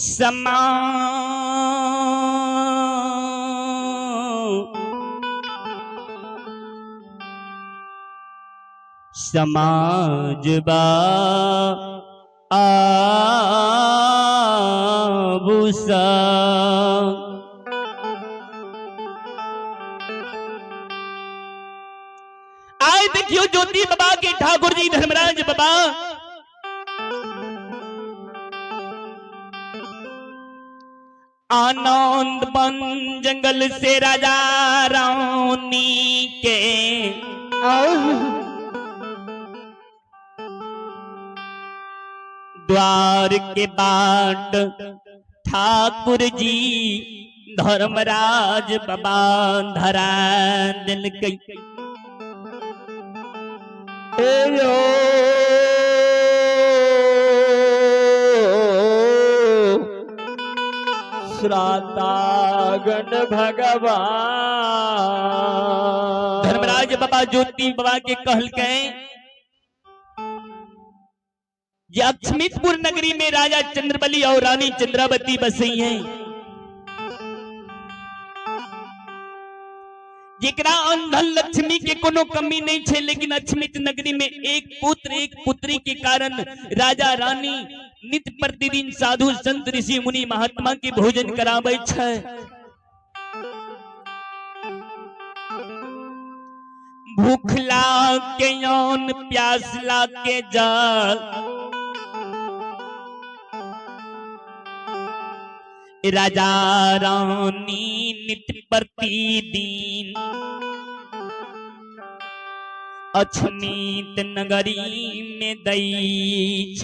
समा समाजबा आबूसा। आइ देखियो ज्योति बाबा के ठाकुर जी धर्मराज बाबा आनंद बन जंगल से राजा रानी के द्वार के बाट ठाकुर जी धर्मराज बाबा धरा दिलकै। यो श्रातागण भगवान। धर्मराज बाबा ज्योति बाबा के कहलकै जे अक्षमितपुर नगरी में राजा चंद्रबली और रानी चंद्रावती बसई हैं, जेकरा अंधन लक्ष्मी के कोनो कमी नहीं छे, लेकिन अक्षमित नगरी में एक पुत्र एक पुत्री के कारण राजा रानी नित्य प्रतिदिन साधु संत ऋषि मुनि महात्मा के भोजन कराबै छे। भूखला के यौन प्यासला के जल राजा रानी नित्य प्रतिदिन अक्षमित नगरी में दई।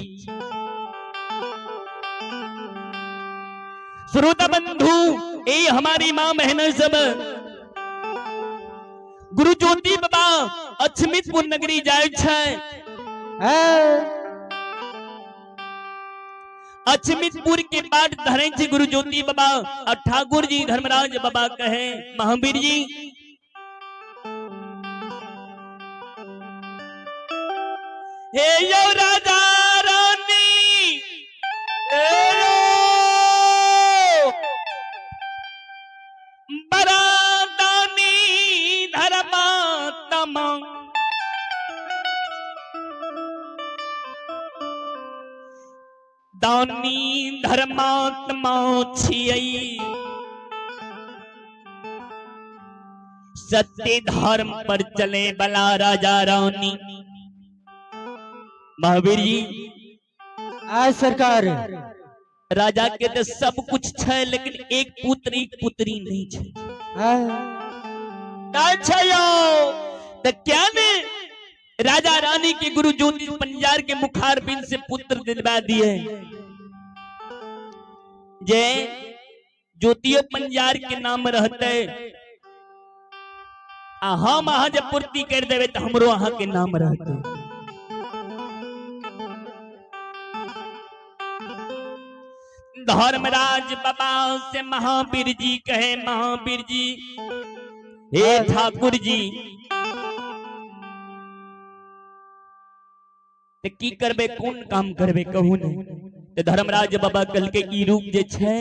श्रोता बंधु, ए हमारी माँ बहन सब, गुरु ज्योति बाबा अक्षमितपुर नगरी जाय छै। अक्षमितपुर के बाट धरे छै गुरु ज्योति बाबा और ठाकुर जी धर्मराज बाबा कहे महावीर जी हे यो राजा रानी बड़ा दानी धर्मात्मा दानी धर्मात्मा छियै, सत्य धर्म पर चले बला राजा रानी। महावीर जी आज सरकार राजा के तो सब कुछ छै, लेकिन एक पुत्र एक पुत्री नहीं छै। का छै यौ? तो क्या ने राजा रानी के गुरु ज्योतिष पंजार के मुखार बिन से पुत्र दिलवा दिए, जे ज्योतियो पंजार के नाम रहते आ हम अहाँ जब पूर्ति कर देवे तो हमरो अहाँ के नाम रहते। धर्मराज बाबा से महावीर जी कहे, महावीर जी हे ठाकुर जी, ते की करबे, कोन काम करबे कहू ने। ते धर्मराज बाबा कल के ई रूप जे छै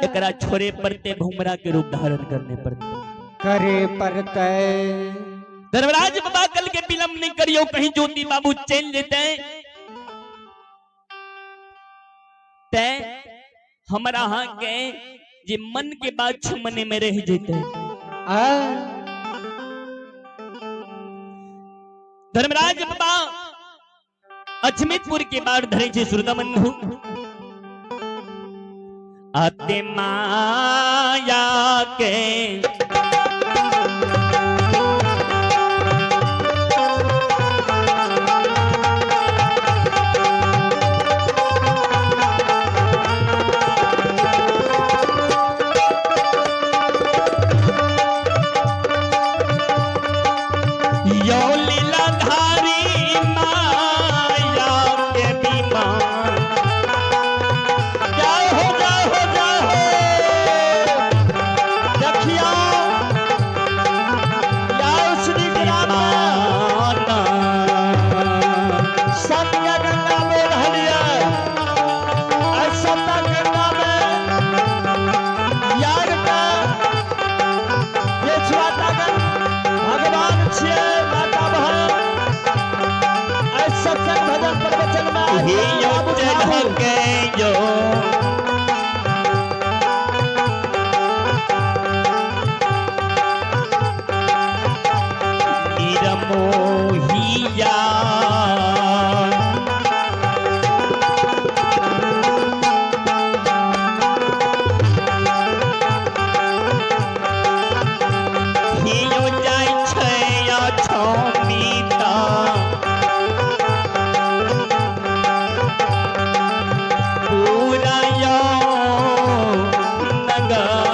एकरा छोड़े पड़ते, भुमरा के रूप धारण करने पड़ते, करे पड़ते। धर्मराज बाबा कल के विलंब नहीं करियो, कहीं ज्योति बाबू चल जेते ते हमरा अहाँ के जे मन के बात छै मने में रह जेते। धर्मराज बाबा अजमितपुर के बाहर धरे छे श्रोता बंधु, आते माया के यो लीलाधारी माया के विमान। जय हो जय हो जय हो। देखियो सत्संग भजन प्रवचन में आज हे यो बाबू चढ़ ठाकुर। के यो निरमोहिया। हियो जाइ छै अछमिता पूरा यो नगर।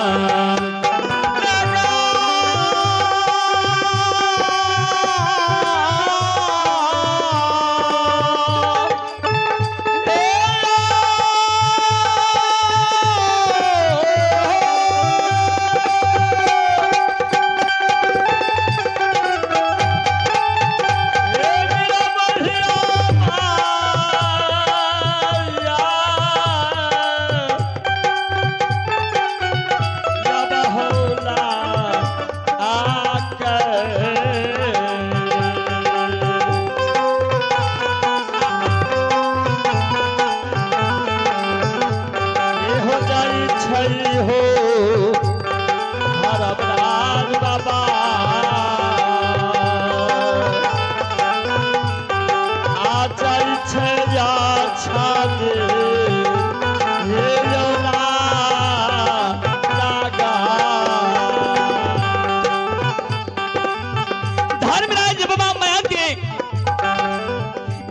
धर्मराज बाबा माया के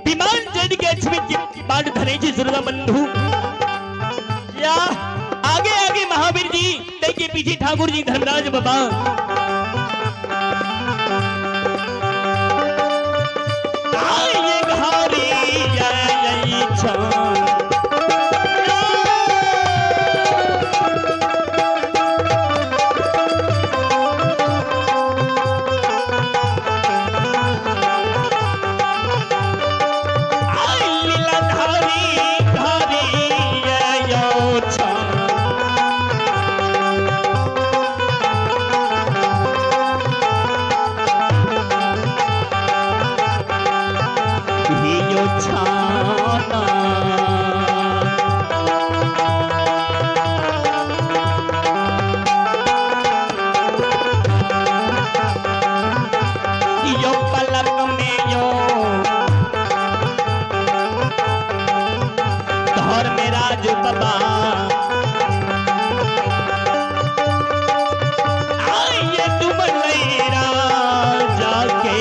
विमान चढ़ के अश्विन के बाट धरे छी श्रोता बंधु। या आगे आगे महावीर जी, तय के पीछे ठाकुर जी धर्मराज बाबा। आये घारी जय छान। आई लीला धारी धारी यो छान। यो छाना। यो पलक में यो धर्मराज बाबा। आइए तुम राजा के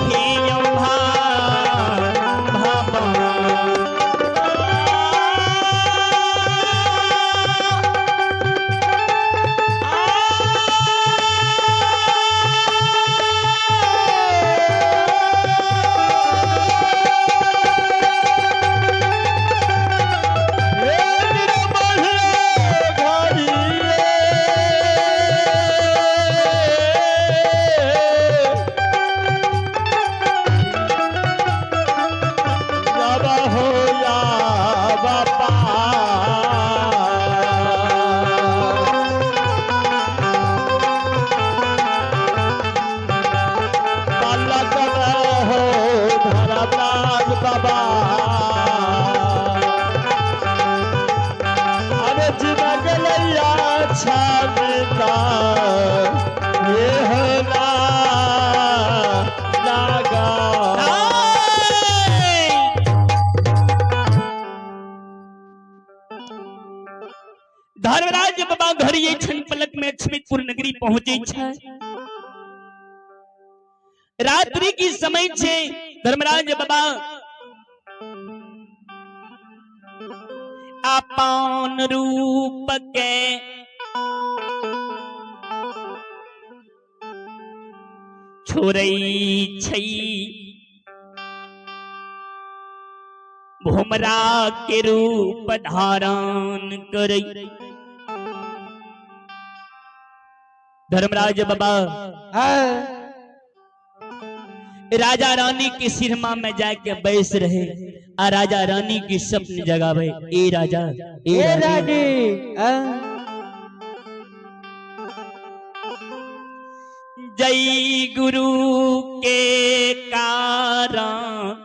हे यो भाबा। धर्मराज बाबा घर ये क्षण पलक में अक्षमितपुर नगरी पहुंचे छे। रात्रि की समय छे धर्मराज बाबा अपन रूप के छोड़ै छै भुमरा के रूप धारण करै। धर्मराज बाबा राजा रानी के सिरमा में जाके बैस रहे आ राजा रानी की स्वप्न जगावे, ए राजा ए रानी। जय गुरु के कारण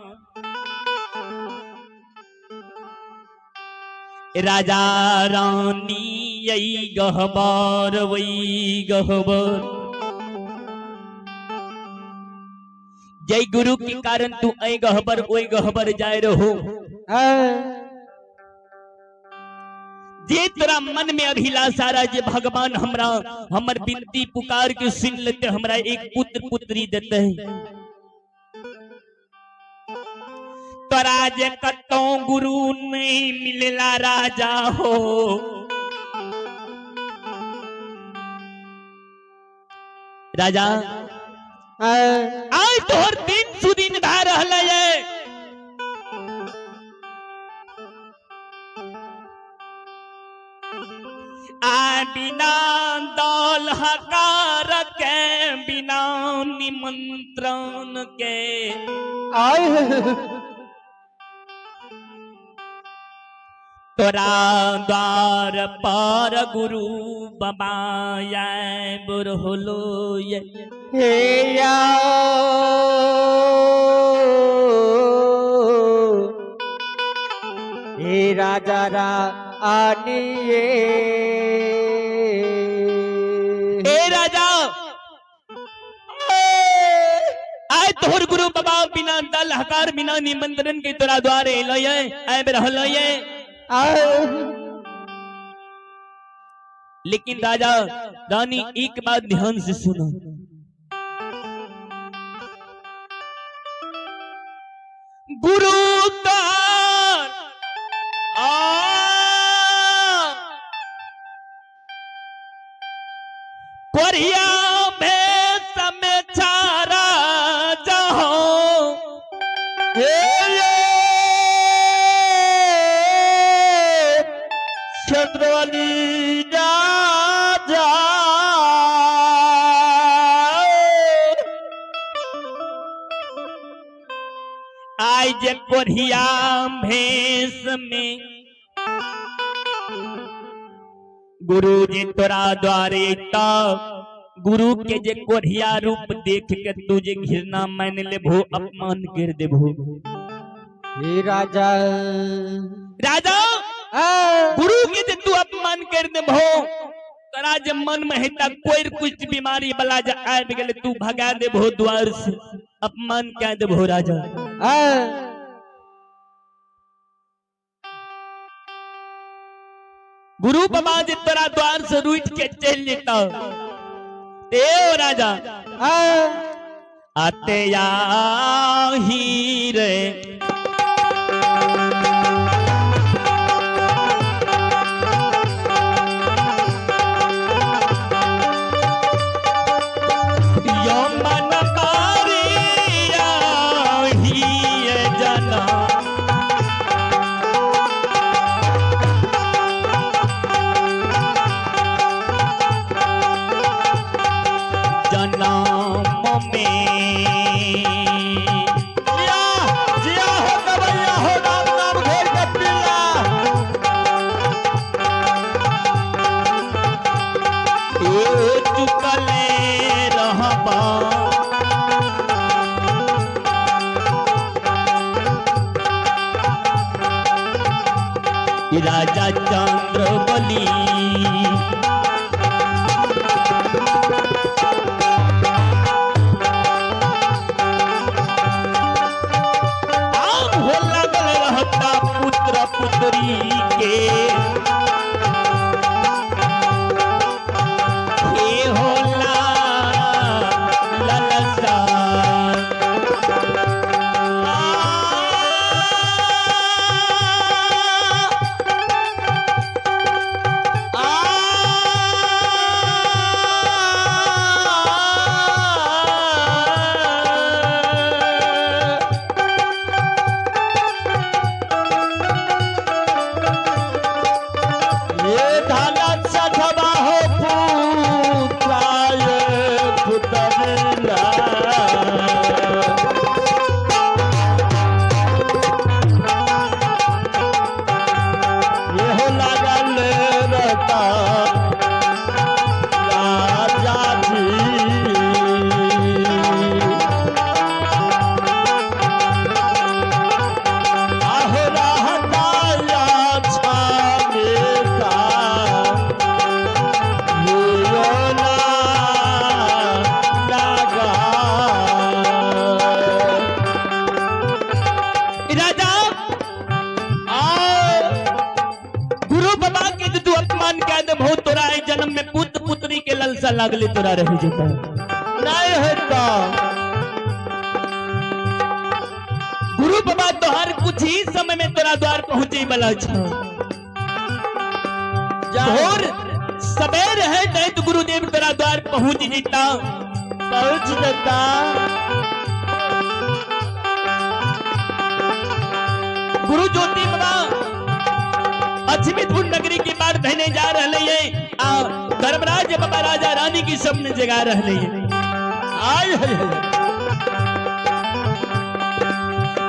राजा रानी यही गहबर वही गहबर। जय गुरु के कारण तू ऐ गहबर ओई गहबर जाए रहो। जे तोरा मन में अभिलाषा रहा जे भगवान हमरा हमर विनती पुकार के सुन लेते, हमरा एक पुत्र पुत्री देते हैं। तोरा जे कतौ गुरु नहीं मिलला राजा हो, राजा आज तोहर दिन सुदिन भा रहल है। आ बिना दल हकार के बिना निमंत्रण के आए तोरा द्वार पर गुरु बाबा आए होलो ये। हे या हे राजा रा आनिए। ए राजा आए तोहर गुरु बाबा बिना दल हकार बिना निमंत्रण के तोरा द्वार एलो ये आए रहलो ये। लेकिन राजा रानी एक बात ध्यान से सुनो, गुरु तार कोरिया भेष में छारा जाओ। हे चंद्रवली राजा आई जे कोरिया भेष में गुरु जी तोरा द्वारे ता गुरु के जे कोरिया रूप देख के तू जे घृणा मान लेबो अपमान कर देबो। हे राजा राजा गुरु के जे तू अपमान कर देबो तोरा जे मन में हेता कोई कुछ बीमारी वाला जे आबि गेले तू भगा देबो द्वार से, अपमान कर देबो राजा। गुरु बाबा जे तोरा द्वार से रूठ के चल जेता ते ओ राजा आते या ही रे यो मन मारिया ही जना। जनम में जिया जिया हो गवैया हो राम नाम घेर के पिया। ए चुकले रहबा राजा चंद्र बली। आम हो लगल रहता पुत्र पुत्री के, हे होला ललसा। आ ललसा लागले तोरा रह जेता। नहीं हेता। गुरु बाबा तोहर कुछ ही समय में तोरा द्वार पहुंचे वाला छ। भोर सबेर है नहीं तो गुरुदेव तोरा द्वार पहुंच जेता। पहुंच जेता। गुरु ज्योति बाबा अछमितपुर नगरी के बाहर बहने जा रहे है आ धर्मराज बाबा राजा रानी की सबने जगा रहे है। आय है।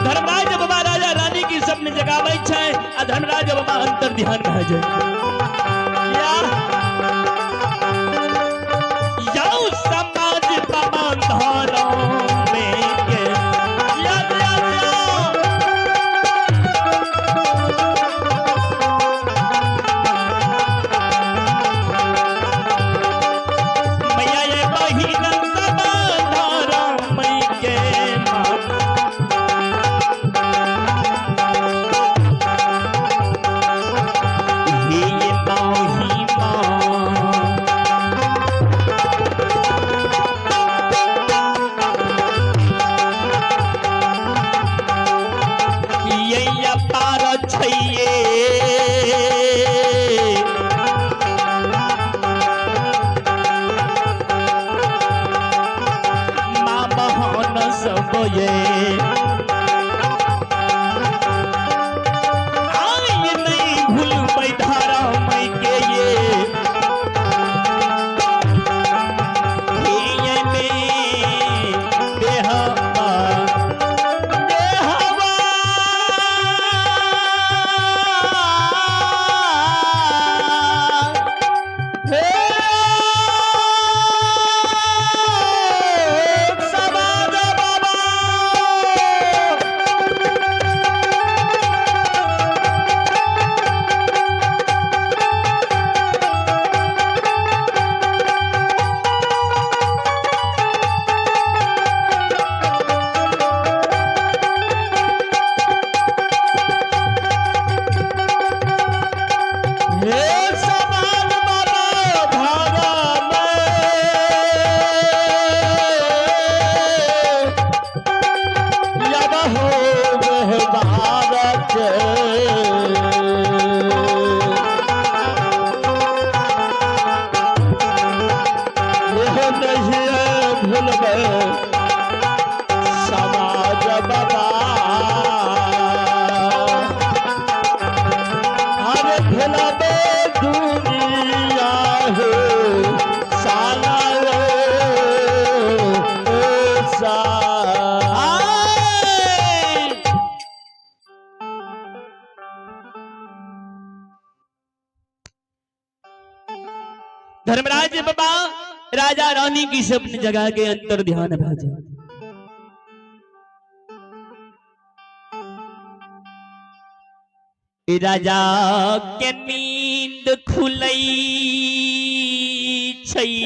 धर्मराज बाबा राजा रानी की सबने जगावे छै आ धर्मराज बाबा अंतर ध्यान भए जाय। यौ समाज बाबा धर्म में के या या या। मैया ये बहिन सब धर्म के मां। हे ये माही मां। ये पार छैये माँ बहन सब ये आय नहीं भूलबै धारा मई के ये हे में देहबा देहवा। हे समाज बाबा। हे समाज बाबा धारा में यब हो भारत। यह नहीं भूलबै समाज बाबा। अरे भुलाबे दुनिया हो साला रे ओ सा। धर्मराज बाबा राजा रानी की स्वप्न जगा के अंतर ध्यान भाजा। राजा के नींद खुलई छई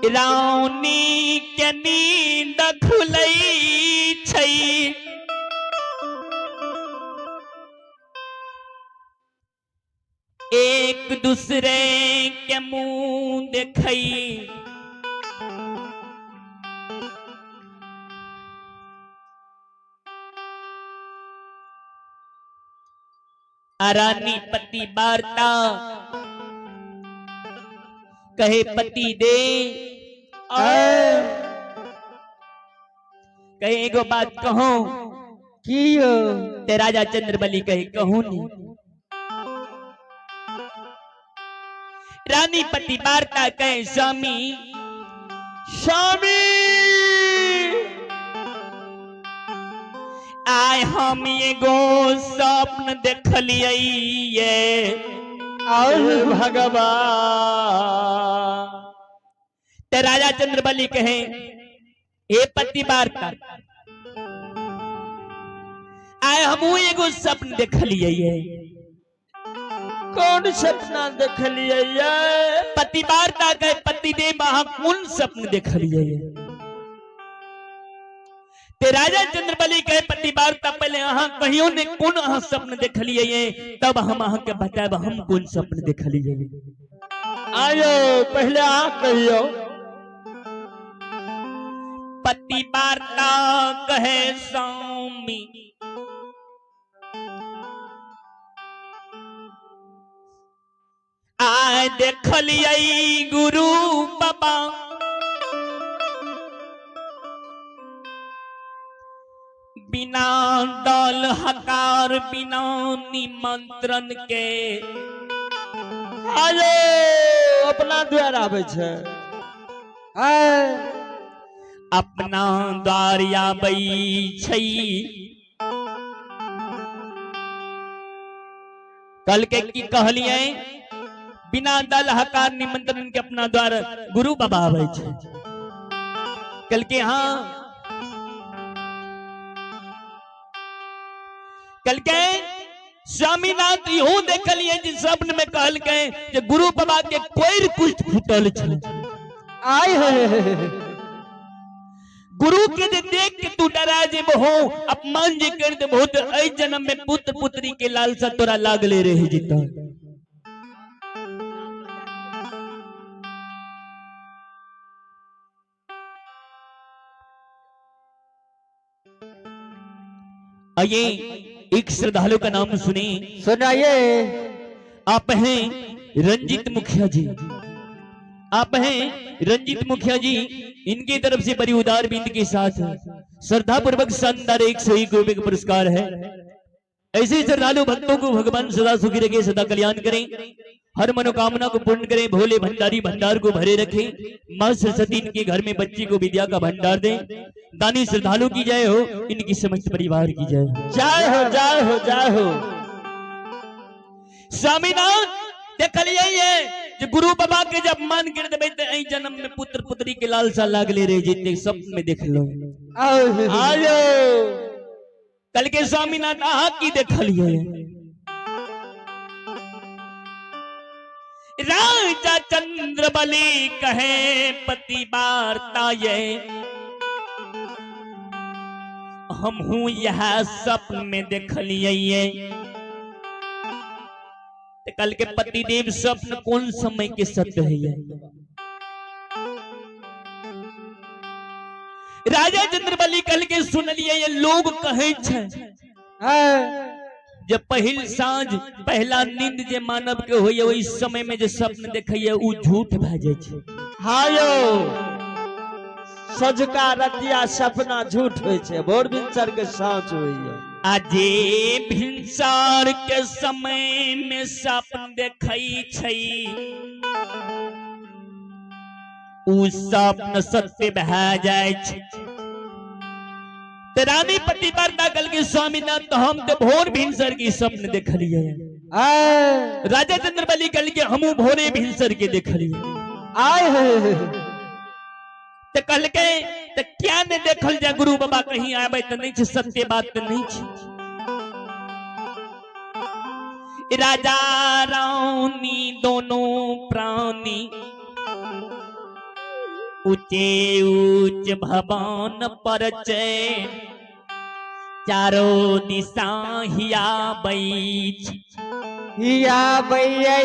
रानी के नींद खुलई छई एक दूसरे के मुंह देखई रानी पति वार्ता कहे पति दे कहे एगो बात कहो की ते राजा चंद्रबली कहे कहूं नहीं। रानी पति वार्ता कहे स्वामी स्वामी आय हम एगो स्वप्न देखलियै ये। आह भगवान। ते राजा चंद्रबली कहे हे पति वार्ता आय हमू एगो स्वप्न देखलियै ये। कौन सपना देखलियै ये? पति वार्ता कहे पति देव अहाँ कोन स्वप्न देखलियै ये? ते राजा चंद्रबली कहे पति वार्ता पहले अहाँ कहियो ने कोन अहाँ स्वप्न देखलिए, तब हम अहाँ के बताएब हम कोन स्वप्न देखलिए। आयो पहले अहाँ कहियो। पति वार्ता कहे स्वामी आय देखलिए गुरु बाबा बिना दल हकार बिना निमंत्रण के। आयो अपना द्वार आबै छै। अपना द्वार आबै छै। कल के की कहलिए बिना दल हकार निमंत्रण के अपना द्वार गुरु बाबा आबै छै। कल के हाँ कल के स्वामीनाथ इहो देखलिए जे स्वप्न में कहलकै जे गुरु बाबा के कोई कुछ फूटल छै। आय है गुरु के जे देख के तू डरा जेबहो अपमान जे कर देबहो तो एहि जन्म में पुत्र पुत्री के लालसा तोरा लागले रह जेतौ। आइए एक श्रद्धालु का नाम सुने। सुनाइए। आप हैं रंजित मुखिया जी। आप हैं रंजित मुखिया जी, इनकी तरफ से बड़ी उदार बिंद के साथ श्रद्धा पूर्वक शानदार 101 रुपए का पुरस्कार है। ऐसे श्रद्धालु भक्तों को भगवान सदा सुखी रखे, सदा कल्याण करें, हर मनोकामना को पूर्ण करें, भोले भंडारी भंडार को भरे रखें, मां सरस्वती इनके घर में बच्ची को विद्या का भंडार दें। दानी श्रद्धालु की जय हो, इनकी समस्त परिवार की जय हो। जय हो जय हो जय हो। स्वामीनाथ देखलिए जे गुरु बाबा के जब मान गिर देबै त एहि जन्म में पुत्र पुत्री के लालसा लागले रह जेतै, सब में देख लो। आयो कल के स्वामीनाथ अहाँ की देखलिए? राजा चंद्रबली कहे पति वार्ता ये हम हूं यह स्वप्न में देखलिए। कल के पति देव स्वप्न कौन समय के सत्य है? राजा चंद्रबली कल के सुनलिए ये लोग कहे छे जब पहिल साँझ पहला नींद जे मानव के होइए ओहि समय में जे स्वप्न देखैए उ झूठ भए जाइ छै। हायो सझका रतिया सपना झूठ होइ छै, भोर भिनसर के साँझ होइए। आ जे भिनसर के समय में स्वप्न देखै छै उ स्वप्न सत्य भए जाइ छै। रानी पति वार्ता कल के स्वामीनाथ तो हम तो भोर भिनसर के स्वप्न देखलिए। राजा चंद्रबली कल के हमू भोरे भिनसर के देखलिए। आए तो कल के तो क्या ने देखल जाए गुरु बाबा कहीं आवे तो नहीं छे, सत्य बात तो नहीं छे। राजा रानी दोनों प्राणी ऊंचे ऊंच भवन पर चैन चारों दिशा हिया बैठ हिया बैया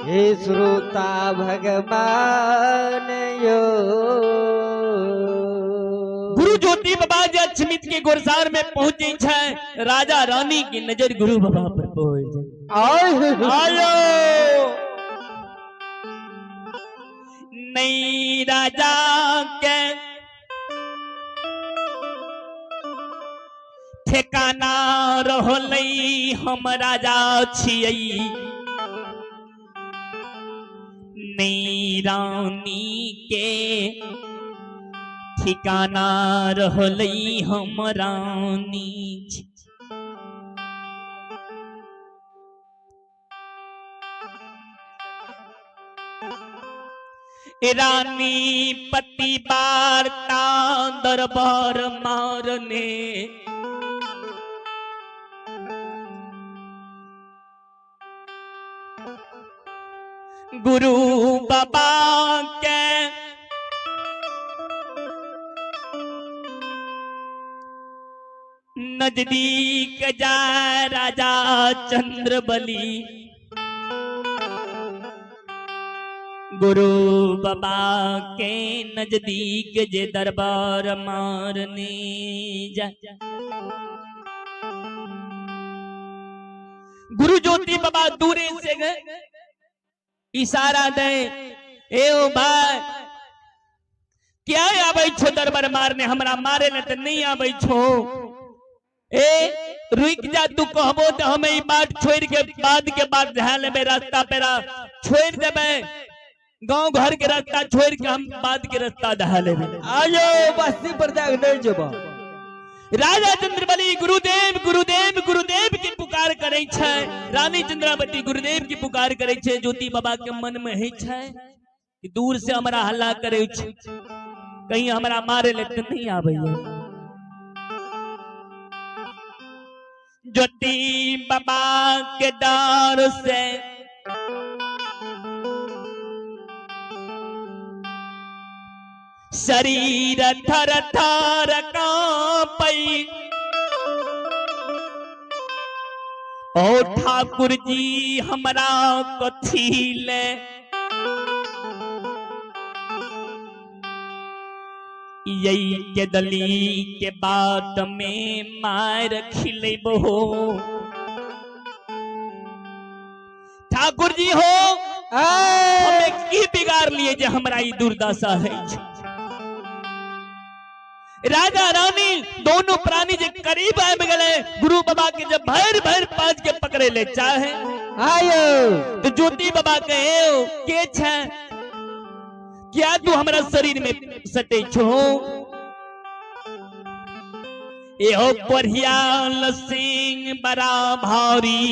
हे श्रोता भगवान यो। गुरु ज्योति बाबा जे अक्षमित के गोरसार में पहुंचे छे, राजा रानी की नजर गुरु बाबा पर पड़ जाए। आयो नहीं राजा के ठिकाना रहलै हम राजा छियै, नहीं रानी के ठिकाना रहलै हम रानी छी। रानी पति वार्ता दरबार मारने गुरु बाबा के नजदीक जा राजा चंद्रबली, गुरु बाबा के नजदीक जे दरबार मारने जा। गुरु ज्योति बाबा दूरे से गए इशारा दे, ए ओ भाई क्या आबै छो दरबार मारने, हमरा मारे ले तो नहीं आबै छो, ए रुक जा, तू कहबो तो हम ई बात छोड़ के बाद के बात ध्यान लेबे, रास्ता पेरा छोड़ देबे, गांव घर के रास्ता छोड़ के हम बाद के रास्ता धा लेबे। आयो बस्ती पर जाके नहीं जेबो। राजा चंद्रबली गुरुदेव गुरुदेव गुरुदेव की पुकार करे छै, रानी चंद्रावती गुरुदेव की पुकार करे छै। ज्योति बाबा के मन में है छै कि दूर से हमरा हल्ला करे छै, कहीं हमरा मारे ले तो नहीं आवे। ज्योति बाबा के डर से शरीर थर थर कांपई, ओ ठाकुर जी हमरा कथी ले यही के दली के बात में मार खिलेबो। ठाकुर जी हो हमें की बिगाड़ लिए जे हमरा ई दुर्दशा है। राजा रानी दोनों प्राणी जे करीब आबि गेले, गुरु बाबा के जब भर भर पाँच के पकड़े ले चाहे आयो तो ज्योति बाबा कहे के छे क्या तू हमरा शरीर में सटे छो, एहो कोरिया लसिंग बड़ा भारी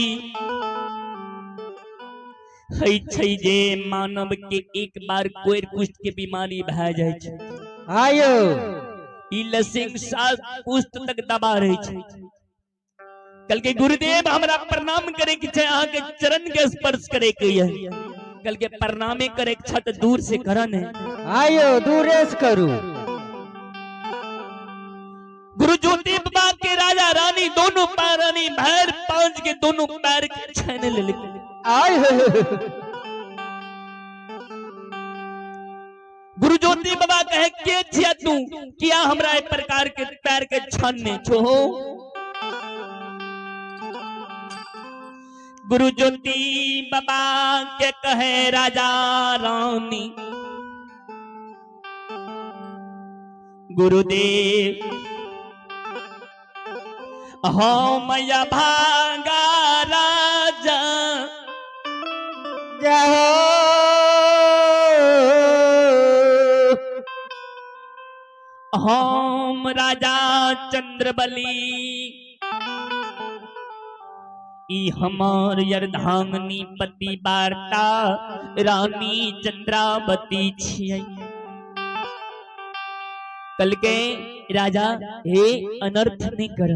है छै जे मानव के एक बार कोई कुष्ठ के बीमारी भए जाय छै। आयो ई लसिंग 7 पुष्ट तक दबा रहे छै। कल के गुरुदेव हमरा प्रणाम करे के छै, अहाँ के चरण के स्पर्श करे के ये। कल के प्रणामे करे के छै त दूर से करन है। आयो दूरे से करू। गुरु ज्योति बाबा के राजा रानी दोनों पैरानी भैर पांच के दोनों पैर के छेने ले ले। आयो गुरु ज्योति बाबा कहे के छिया तू, किया हमरा एक प्रकार के पैर के छानने छो। गुरु ज्योति बाबा के कहे राजा रानी गुरुदेव हम भागा राजा जय हम राजा चंद्रबली ई हमार अर्धांगिनी पति वार्ता रानी चंद्रावती छियै। कल के राजा हे अनर्थ नहीं कर,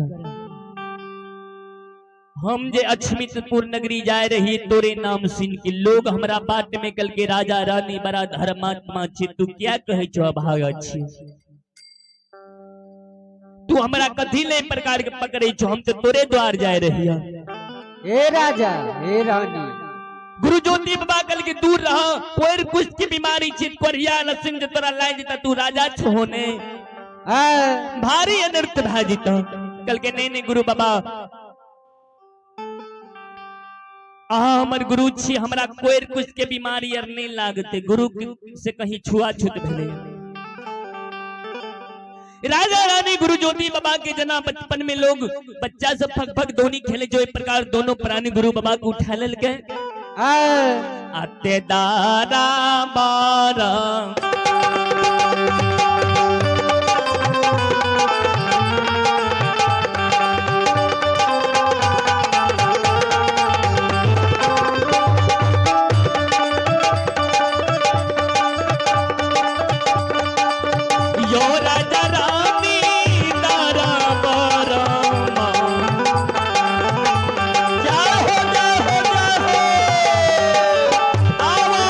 हम जे अक्षमितपुर नगरी जाए रही तोरे नाम सुन के लोग हमरा बाट में कल के राजा रानी बड़ा धर्मात्मा छी, तू क्या कहे छो अभागा छी, तू हमरा कथी ले प्रकार के पकड़े छो, हम तो तोरे द्वार जाए रही। हे राजा हे रानी। गुरु ज्योति बाबा कल के दूर रहा, कोई कुछ की बीमारी छी कोरिया लसिंग जे तोरा लाग जेता, तू राजा छो ने भारी अनर्थ भए जेता। कल के नहीं नहीं गुरु बाबा अहाँ हमर गुरु छी, हमरा कोई कुछ के बीमारी आर नहीं लागते, गुरु से कहीं छुआछूत भेले। राजा रानी गुरु ज्योति बाबा के जना बचपन में लोग बच्चा सब फक फक धोनी खेले जो एक प्रकार दोनों प्राणी गुरु बाबा को उठा ललके आते दारा बारा यो राजा रानी दारा बारा जय हो जय हो जय हो। आवो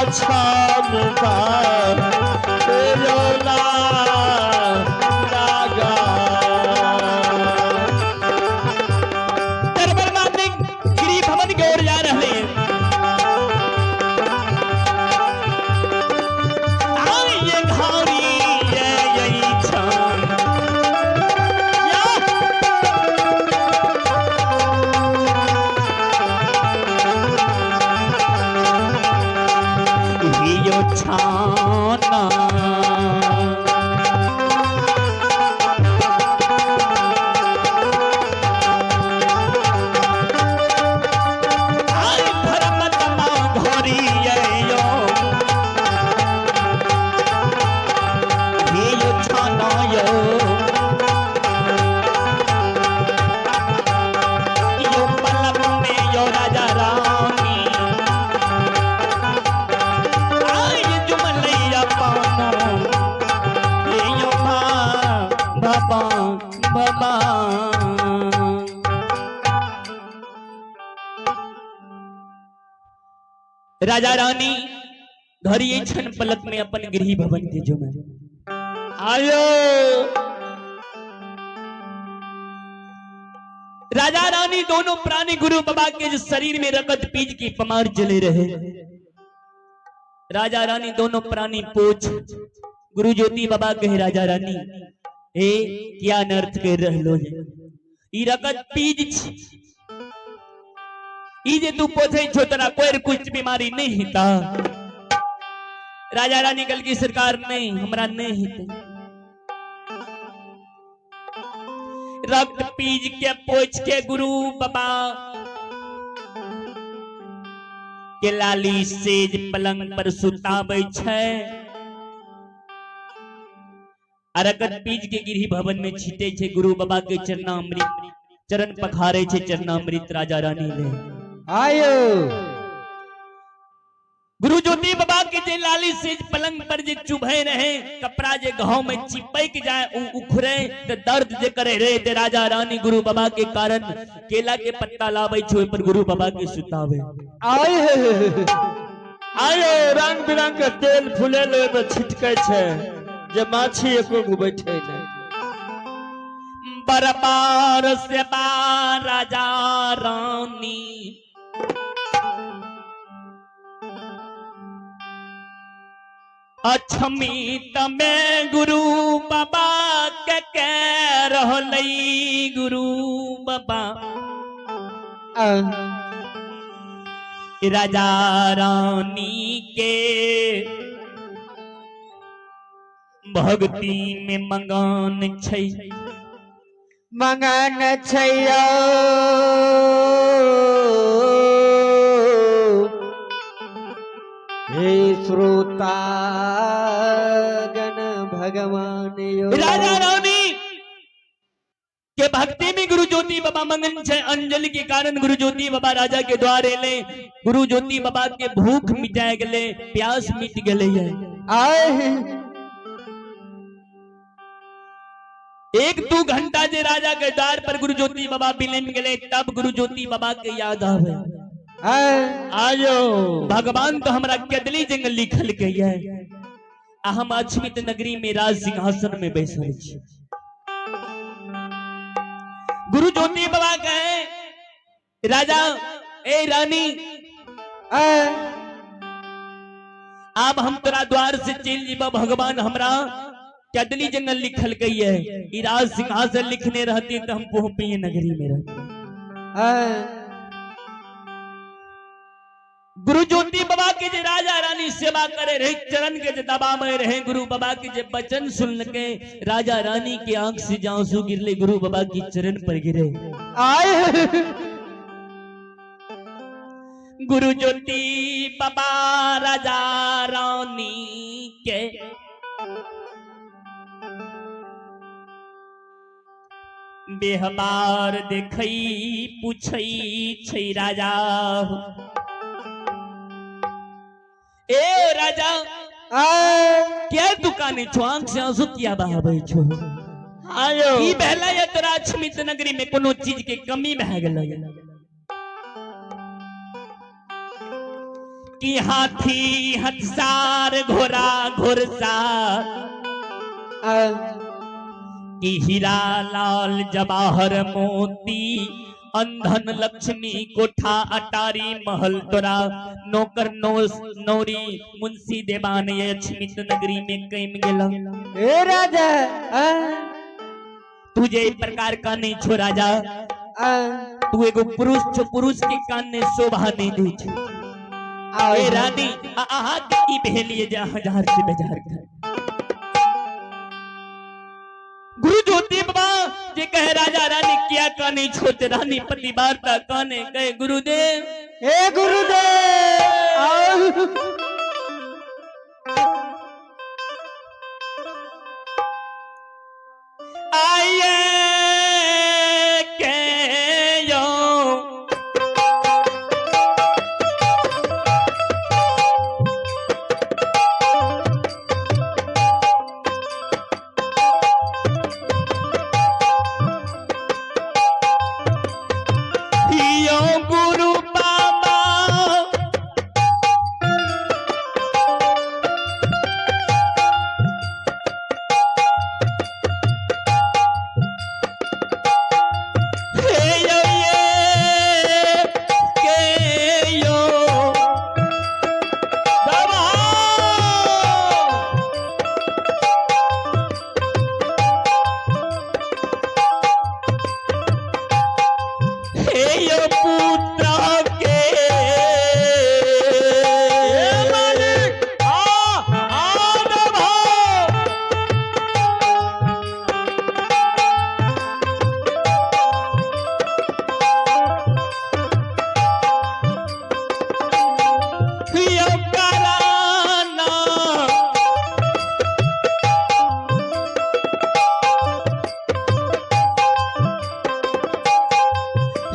क्षमता तेरो लागा। दरबार मालिक गिरी भवन के ओर जा रहे हैं। आइए घारी ये यही छान। या हियो छाना। आई भरमतमा घोरी यो हियो छाना यो यो पलक में यो राजा रानी आई जुमलैया पानो यो बा बाबा बाबा। राजा रानी घरी क्षण पलक में अपन गृह भवन के जुमे आयो। राजा रानी दोनों प्राणी गुरु बाबा के जो शरीर में रगत पीज की पमार चले रहे। राजा रानी दोनों प्राणी पूछ गुरु ज्योति बाबा कहे राजा रानी हे क्या अनर्थ कर रहलो है, ई रगत पीज छी, ई जे तू पोछे छो तोरा कोई कुछ बीमारी नहीं हिता। राजा रानी कल की सरकार नहीं हमरा नहीं हिते, रक्त पीज के पोछ के गुरु बाबा के लाली सेज पलंग पर सुताबै छै आ रगत पीज के गिरी भवन में छीटे छै गुरु बाबा के चरणामृत, चरण पखारे छै चरणामृत राजा रानी ले। आयो। गुरु ज्योति बाबा के जे लाली सेज पलंग पर जे चुभे रहे, कपड़ा जे घाव में चिपक जाए उ उखड़े ते दर्द जे करे रहे ते राजा रानी गुरु बाबा के कारण केला के पत्ता लावे छै ओहि पर गुरु बाबा के सुतावे। आयो। आयो रंग बिरंग के तेल फुलेल ओहिमे छिटकै छै जे माछी एको गो बैठे नहि। बरबार से बा राजा रानी अक्षमित में गुरु बाबा के कह रहलै गुरु बाबा राजा रानी के भक्ति में मंगन छै, मंगन छै हे श्रोतागण भगवान यो। राजा रानी के भक्ति में गुरु ज्योति बाबा मंगन छै, अंजलि के कारण गुरु ज्योति बाबा राजा के द्वार एले, गुरु ज्योति बाबा के भूख मिटाए गेले, प्यास मिट गेले है। आए। एक दू घंटा जे राजा के द्वार पर गुरु ज्योति बाबा बिलम गेले तब गुरु ज्योति बाबा के याद आवे। आयो। भगवान तो हमरा केदली जंगल लिखल के है आ हम अक्षमित नगरी में राज सिंहासन में बैसल छी। गुरु ज्योति बाबा कहे राजा ए रानी अब हम तोरा द्वार से चल जीबा, भगवान हमरा केदली जंगल लिखल गई है, ई राज सिंहासन लिखने रहती तो हम पोहपी नगरी में रहते। गुरु ज्योति बाबा के जे राजा रानी सेवा करे रहे, चरण के जे दबा में रहे, गुरु बाबा के जे वचन सुन के राजा रानी के आंख से आंसू गिरले, गुरु बाबा की चरण पर गिरे। आए। गुरु ज्योति बाबा राजा रानी के बेहबार देखई पूछई छै राजा। ए राजा क्या दुकान छो, आंख से आंसू किया बहाबै छो? आयो। ई भेलै या तोरा अक्षमित नगरी में कोनो चीज के कमी भए गेलै? कि हाथी हथसार घोड़ा घोड़सार, कि हीरा लाल जवाहर मोती, अंधन लक्ष्मी कोठा अटारी महल तोरा, नौकर नौरी मुंशी देवान ये अछमित नगरी में कम गेल। हे राजा, तुझे प्रकार का नहीं छो राजा, तू एगो पुरुष छो, पुरुष के कान ने शोभा नहीं दी छो। ए रानी, आहा के की भेलिए जे अहाँ हजार से बेजार कर। गुरु ज्योति बाबा जे कहे राजा रानी किया का नहीं छोते, रानी पति वार्ता काने कहे गुरुदेव, हे गुरुदेव। आइए के यो गुरु बाबा हे यो ये के यो बाबा। हे यो पुत्र के हे मालिक, आ आ बाबा। यो कराना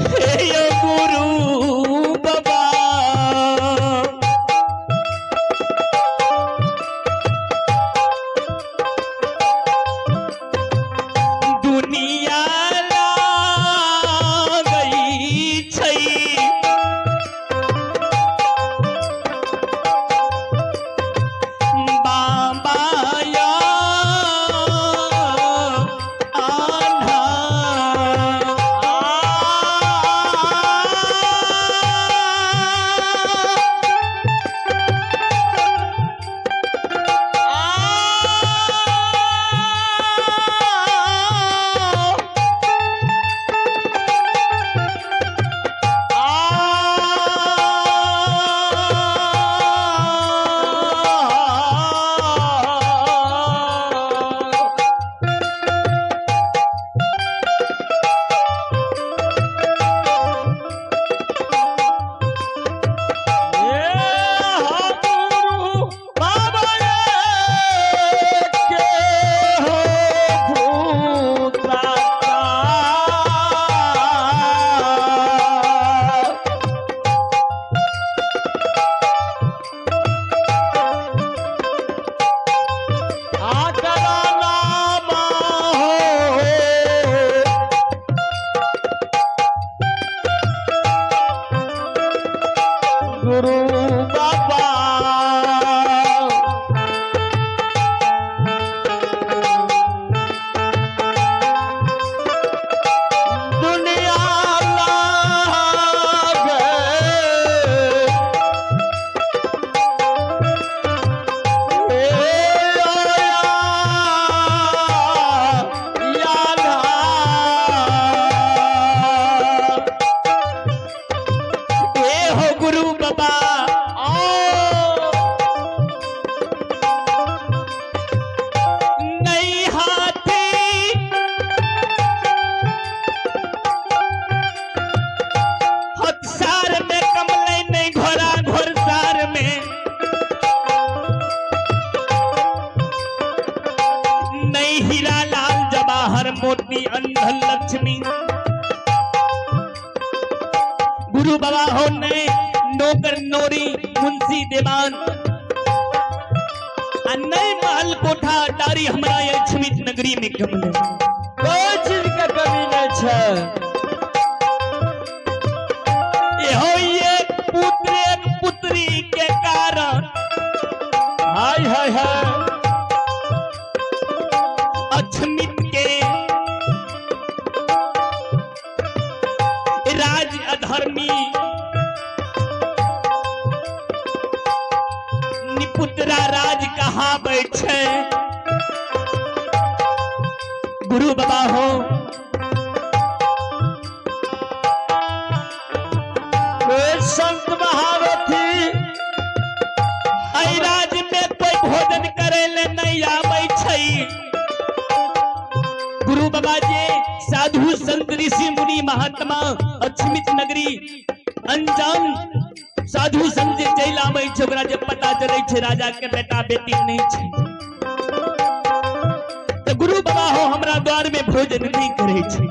हे यो गुरु बाबा। दुनिया गई छै बाबा या आन्हा। गुरु बाबा। दुनिया लागे हे या याला। हे हो गुरु बाबा, नहीं हाथी हथसार में कमले, नहीं घोड़ा घोड़सार में, नहीं हीरा लाल जवाहर मोती अंधन लक्ष्मी। गुरु बाबा हो ने नौकर नौरी मुंशी देवान, आ नए महल कोठा अटारी हमरा लक्ष्मी नगरी में कमले। कोई चीज के कमी नहीं छे। हो ये पुत्र एक पुत्री के है। अछमित के राज अधर्मी निपुत्रा राज कहाबै छै। गुरु बाबा हो, कोई संत महारथी एहि राज में कोई भोजन करे ले नहीं आबै छै। गुरु बाबा जे साधु संत ऋषि मुनि महात्मा अछमित नगरी अनजान साधु संत जे चलि आबै छै, ओकरा जे पता चलै छै राजा के बेटा बेटी नहीं छै, तऽ गुरु बाबा हो हमरा द्वार में भोजन नहीं करै छै।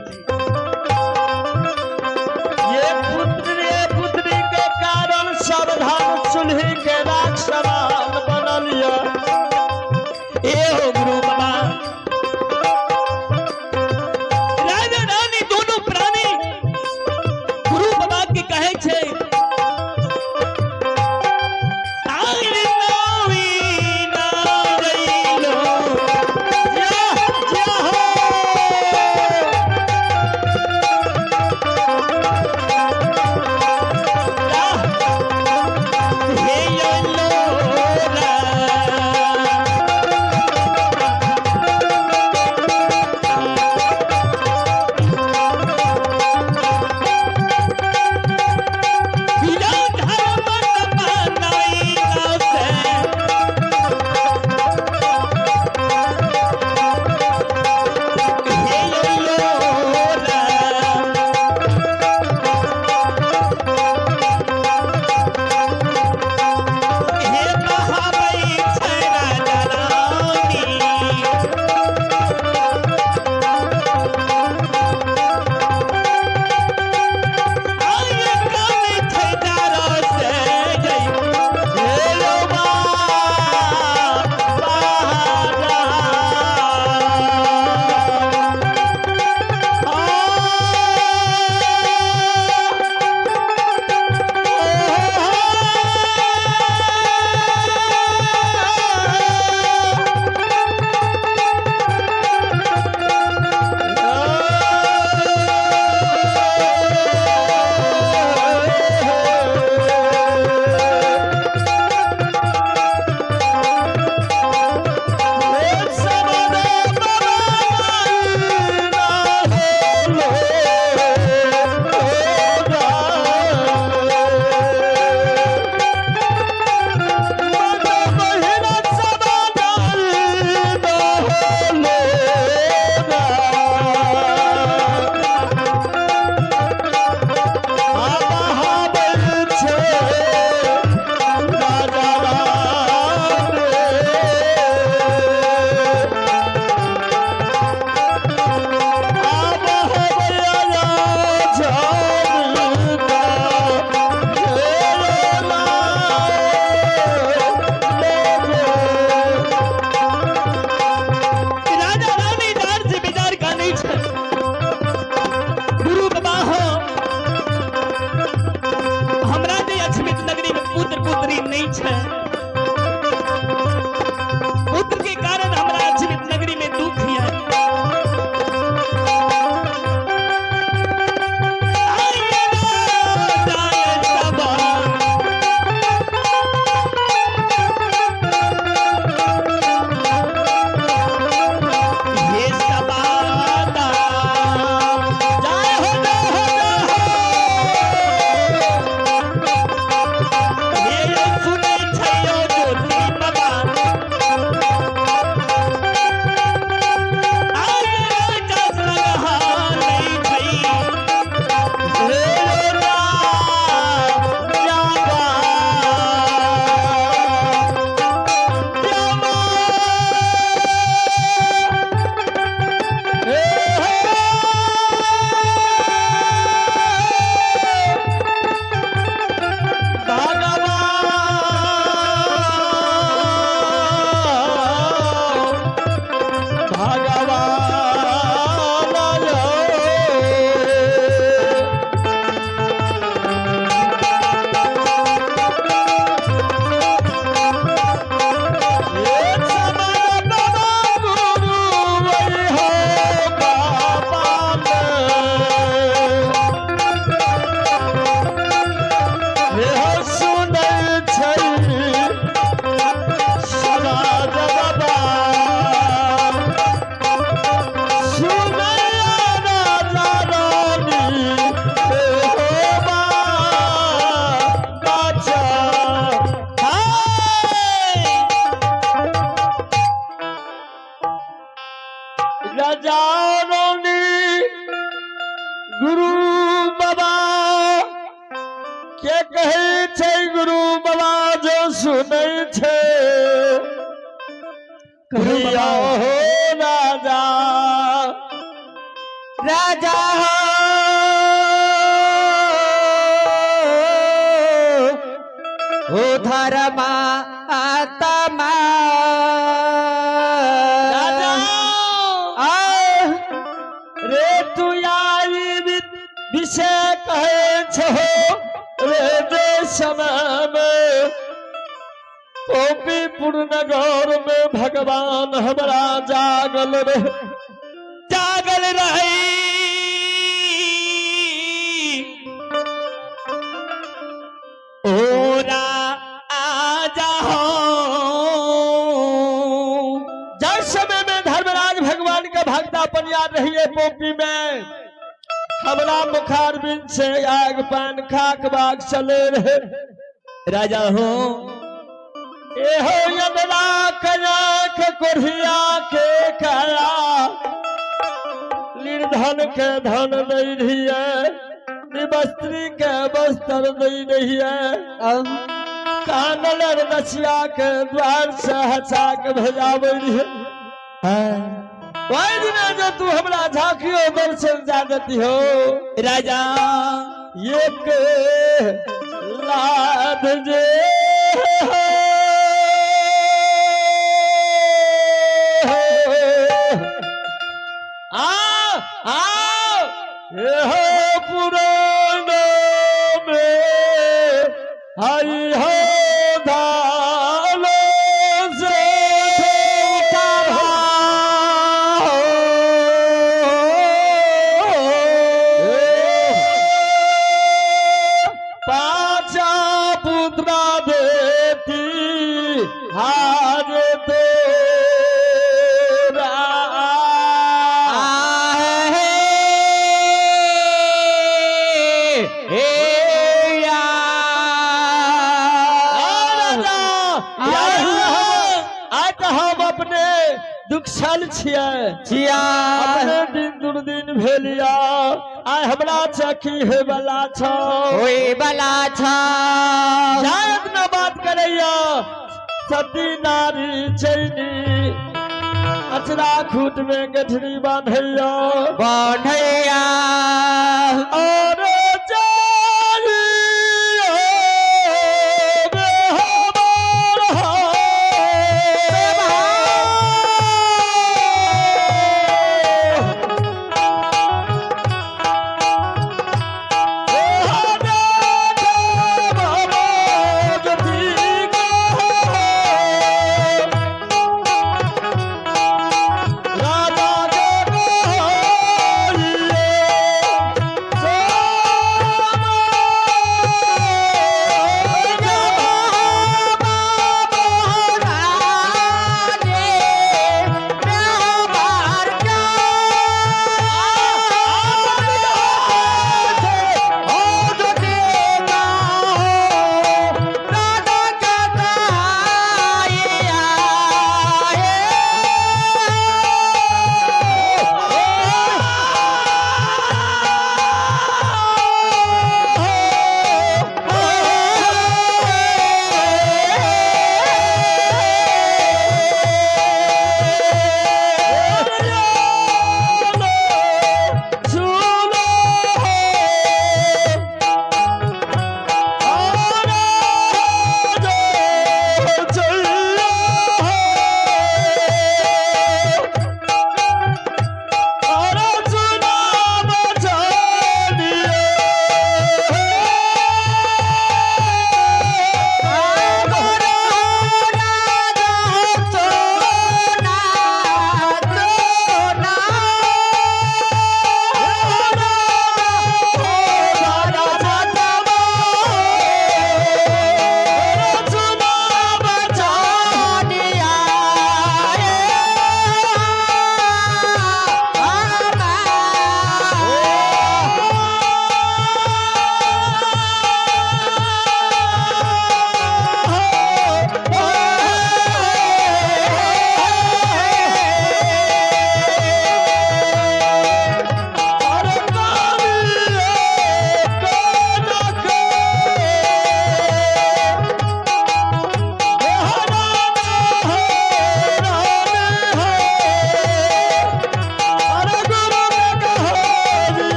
ये पुत्र ये पुत्री के कारण सावधान चूल्ही के राख समान बनल ये। ए हो गुरु बाबा, राजा रानी दोनों प्राणी गुरु बाबा के कहे छै, आइल नावी ना रइलो। जय जय हो। छै कहिया हो राजा राजा हो हो धर्मा आत्मा राजा आ रे तू आई विषय कहे छो रे देश में गोपीपुर नगर में भगवान हमरा जागल रहे जागल रहे ओ राजा हो। जब समय में धर्मराज भगवान के भक्त अपन याद रहिए पोपी में हमरा मुखार बिन से आग पान खाक बाग चले रहे राजा हो एहो यदना कयाक कोढ़िया के कया निर्धन के धन दे रहिए निवस्त्री के वस्त्र दे रहिए कानल रसिया के द्वार से हंसा के भेजावे रहिए। वही दिना जो तू हमरा झांकियो दर्शन जा देती हो राजा एक लाद जे आ आ हो पुराण में हरि हो धालो से पाचा पुत्रा देती हाज तोरा राजा आइ तऽ हम अपने दुखछल छियै छिया अपने दिन दुर्दिन भेलिया आइ हमरा चखी हे वाला छौ होए बला छा जाय इतना बात करैया सती नारी चैनी अचरा खूट में गठरी बांधैया बढ़ैया और Radha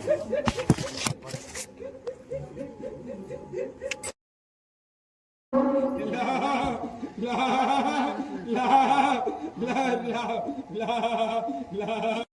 La la la la la la.